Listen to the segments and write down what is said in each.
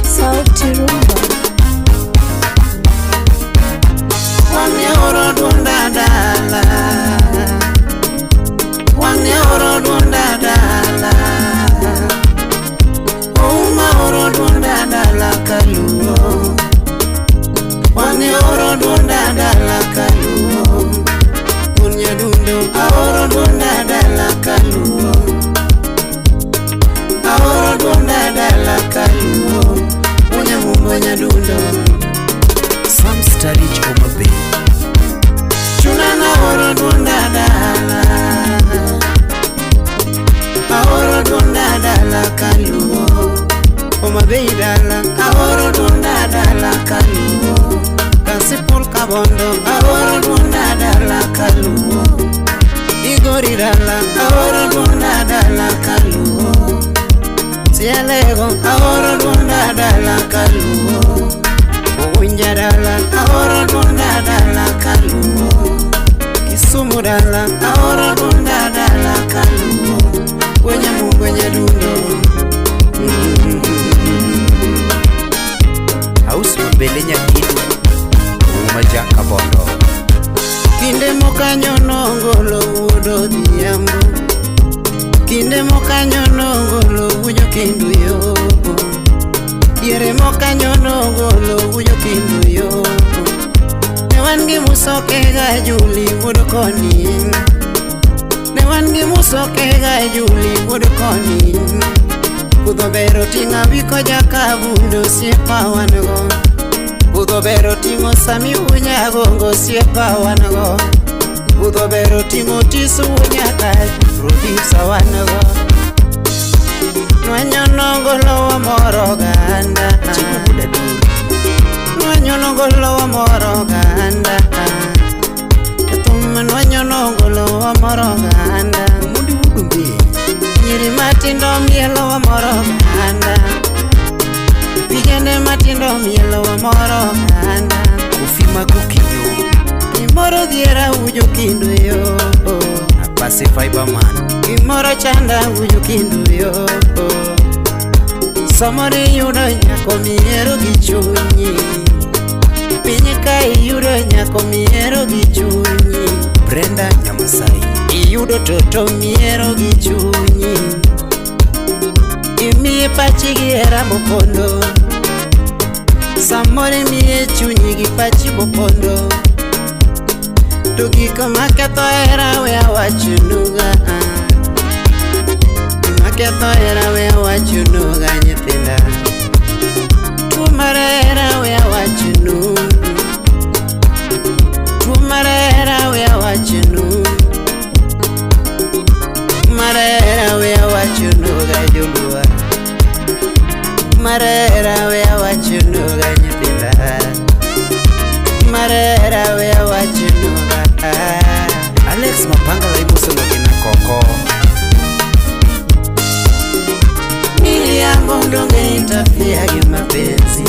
Sauti Rumba. Wang'e dwonda dala, wang'e oro dwonda dala, Ouma oro dwonda dala kaluo, wang'e oro dwonda dala kaluo, Wuon nyadundo aoro dwonda dala kaluo, aoro dwonda dala kaluo, Wuonyamumbo nyadundo. Sam Starich Homa Bay. Chuna na oro dwonda dala, aoro dwonda dala kaluo, Homa Bay dala, aoro dwonda dala kaluo, Kasipul Kabondo, aoro dwonda dala kaluo, Migori dala, aoro dwonda dala kaluo, Sialego, aoro dwonda dala kaluo, Uwinja dala, aoro dwonda dala kaluo, Kisumu dala, aoro dwonda dala kaluo, Wenyamungo nyadundo. House Mabele Nyakidu. Ouma Jakabondo. Kinde mokanyo nongolo wuod Odhiambo, kinde mokanyo nongolo winjo kindu yo, diere mokanyo nongolo winjo kindu yo. Ne wan gi Musoke ga Juli wuod koni, ne wan gi Musoke ga Juli wuod koni. Budho ber oting'o Awiko Jakabundo osiepa wan go. Budho ber oting'o Sami Unyagongo osiepa wan go. Budho ber oting'o Tisu nyaka producer wan go. Nwanyono golo wamoro oganda. Chico Budaduri. Nwanyono golo wamoro oganda. Thum nwanyono golo wamoro oganda. Omondi Wudumbe. Nyiri matindo mielo wamoro oganda. Vijende matindo mielo wamoro oganda. Kofi Magokinyo. Gimoro dhiera ujo kindu yo. Apase Fiberman. Gimoro chanda ujo kindu yo. Samoro iyudo nyako mihero gi chunyi. Piny ka iyudo nyako mihero gi chunyi. Brenda Nyamasai. Iyudo toto mihero gi chunyi. Imiye pachi gi hera mopondo. Samoro imiye chunyi gi pachi mopondo. To gik maketho hera we awachonuga. Maketho hera we awachonuga nyithinda. Tuo mar hera we awachonu. Tuo mar hera we awachonu. Mar hera we awachonuga joluo. Mar hera we awachonuga nyithinda. Mar hera we awachonuga. Alex Mapangala imoso nogina koko. Miriambo donge interfere gi mapenzi.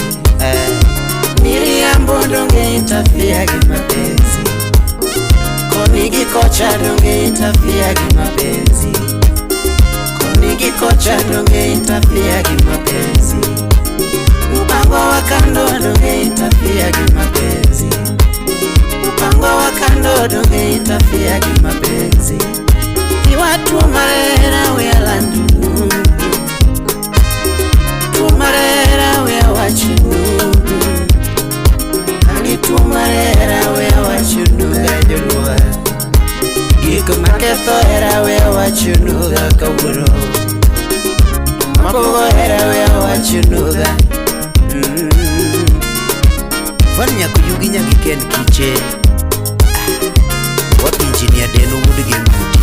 Miriambo donge interfere gi mapenzi. Koni gi kocha donge interfere gi mapenzi. Koni gi kocha donge interfere gi mapenzi. Mpango wa kando donge interfere gi mapenzi. Mpango wa kando donge interfere gi mapenzi. Iwatuo mar hera we alandonu. Tuo mar hera we awachonu. Ani tuo mar hera we awachonu ga joluo. Gik maketho hera we awachonu ga kawuono. Mapogo hera we awachonu ga. Van Nyako Yugi Nyagi Ken Kiche. Wat engineer Deno Wuod Gembuti.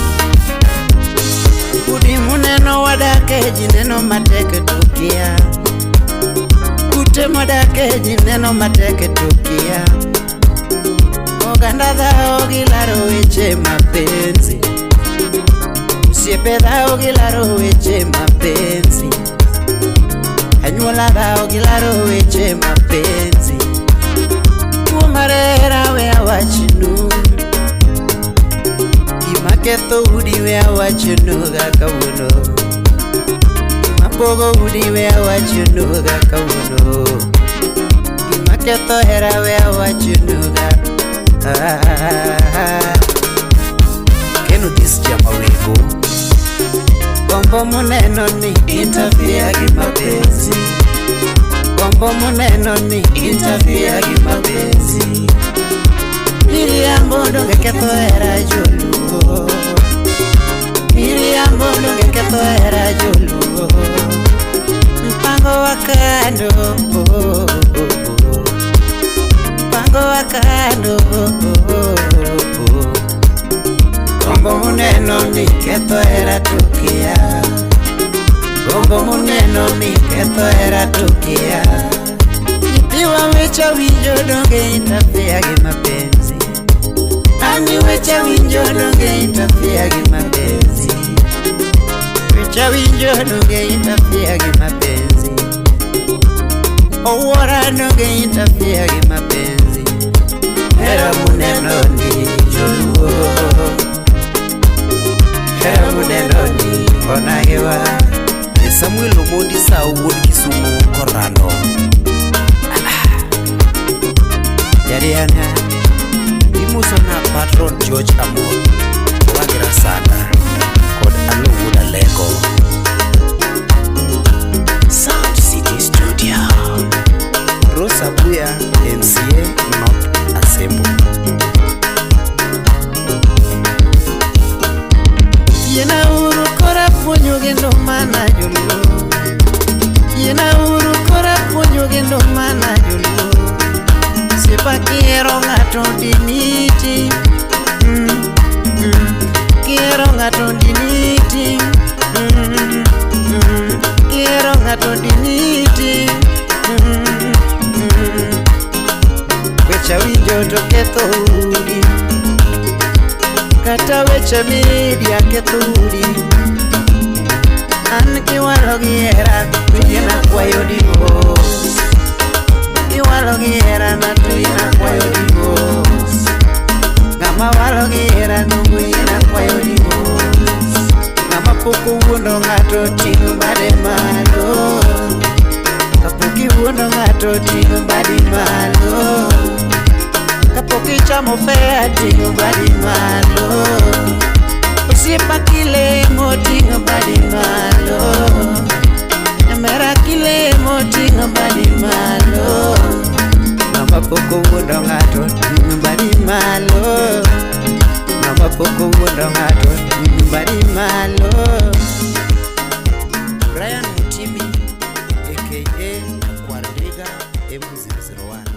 Udi muneno wadake ji neno matek to kia. Ute modake ji neno matek to kia. Oganda dhao gilaro weche mapenzi. Osiepe dhao gilaro weche mapenzi. Anyuola dhao gilaro weche mapenzi. Tuo mar hera we awachnu. Gima ketho udi we awachonuga kawuono. Gima pogo udi we awachonuga kawuono. Gima ketho hera we awachonuga. Ah. Keno this jama wego. Gombo muneno ni interfere gi mapenzi. Gombo muneno ni interfere gi mapenzi. Miriambo donge ketho hera joluo. Miriambo donge ketho hera joluo. Mpango wa kando, mpango wa kando. Gombo muneno ni ketho hera tukia. Gombo muneno ni ketho hera tukia. Nyithiwa weche winjo donge interfere gi mapenzi. Ani weche winjo donge interfere gi mapenzi. Weche winjo donge interfere gi mapenzi. Owuora donge interfere gi mapenzi. Hera muneno ni joluo. Hera muneno ni onagewa. Samuel Omondi sa wuod Kisumu Korano. Jariana. Imuso na patron George Amor. Wagira sana kod Alo wuod Aleko. Sound City Studio. Rosa Buya MCA North Asembo. Yiena uru kora puonjo gendo mana joluo. Yiena uru kora puonjo gendo mana joluo. Sepa kihero ng'ato diniti. Kihero ng'ato diniti. Kihero ng'ato diniti. Weche winjo to ketho udi. Kata weche media ketho udi. An kiwalo gi hera to yiena kwayo divorce. Kiwalo gi hera na to yiena kwayo divorce. Ng'ama walo gi hera nongo yiena kwayo divorce. Ng'ama pok owuondo ng'ato ting'o bade malo. Kapok iwuondo ng'ato ting'o badi malo. Kapok ichamo fea ting'o badi malo. Osiepa kilemo ting'o badi malo. Nyamera kilemo ting'o badi malo. Ng'ama pok owuondo ng'ato ting'o badi malo. Ng'ama pok owuondo ng'ato ting'o badi malo. Brian Mutimi aka Kwardiga M001.